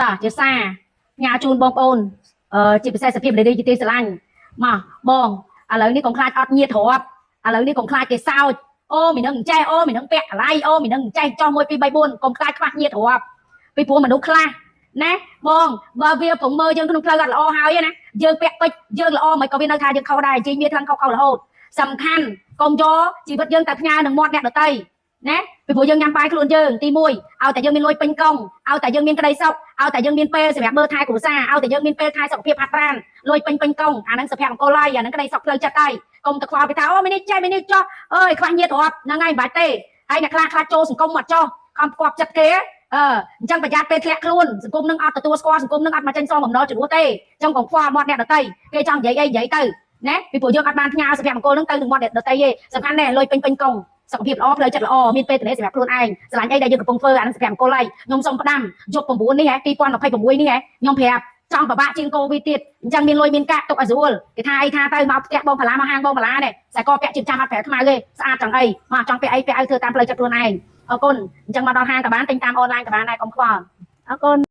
តាជាសារផ្ញើជូនបងប្អូនអឺជាពិសេសសភាពនារីជាទីស្រឡាញ់មកបងឥឡូវនេះកុំខ្លាចអត់ញាតទ្របឥឡូវនេះកុំខ្លាចគេសោចអូមីនឹងចេះអូមីនឹងពាក់កលៃអូមីនឹងចេះចោះ1 2 3 4កុំខ្លាចខ្វះញាតទ្របពីព្រោះមនុស្សខ្លះណាបងបើវាពងមើលយើងក្នុងផ្លូវអត់ល្អហើយណាយើងពាក់ពេជ្រយើងល្អមិនក៏វានៅថាយើងខុសដែរជីមានខ្លាំងខុសខុសរហូតសំខាន់កុំយកជីវិតយើងទៅផ្ញើនឹងមាត់អ្នកដទៃណាពីព្រោះយើងញ៉ាំបាយខ្លួនយើងទី1ឲ្យតែយើងមានលុយពេញកងឲ្យតែយើងមានក្តីសុខឲ្យតែយើងមានពេលសម្រាប់មើលថែគ្រួសារឲ្យតែយើងមានពេលថែសុខភាពហាត់ប្រាណលុយពេញពេញកងអាហ្នឹងសុភមង្គលហើយអាហ្នឹងក្តីសុខផ្លូវចិត្តហើយកុំទៅខ្វល់ពីថាអូមីនេះចេះមីនេះចោះអើយខ្វះញាតរាប់ហ្នឹងហើយមិនបាច់ទេហើយអ្នកខ្លះខ្លះចូលសង្គមអត់ចោះខំផ្គប់ចិត្តគេអឺអញ្ចឹងប្រយ័ត្នពេលធ្លាក់ខ្លួនសង្គមនឹងអត់ទទួលស្គាល់សង្គមនឹងអត់មកចេញសងបំណុលជំនួសទេអញ្ចឹងកុំខ្វល់មាត់អ្នកដទៃគេចង់និយាយអីនិយាយទៅណាពីព្រោះយើងអត់បានផ្ញើសុភមង្គលនឹងទៅនឹងមាត់អ្នកដទៃទេសំខាន់ណែលុយពេញពេញកងសុខភាពល្អផ្លូវចិត្តល្អមានពេលទំនេរសម្រាប់ខ្លួនឯងស្រឡាញ់អីដែលយើងកំពុងធ្វើអានឹងសុភមង្គលហើយខ្ញុំសូមផ្ដាំយប់9នេះហ៎2026នេះហ៎ខ្ញុំប្រាប់ចង់ពិបាកជាងកូវីដទៀតអញ្ចឹងមានលុយមានកាក់ទុកឲ្យស្រួលគេថាអីថាទៅមកផ្ទះបងផាឡាមកហាងបងផាឡានេះខ្សែកពាក់ជាចាំអត់ប្រាខ្មៅទេស្អាតចង់អីមកចង់ពាក់អីពាក់ឲ្យធ្វើតាមផ្លូវចិត្តខ្លួនឯងអរគុណអញ្ចឹងមកដល់ហាងក៏បានទិញតាមអនឡាញក៏បានដែរកុំខ្វល់អរគុណ។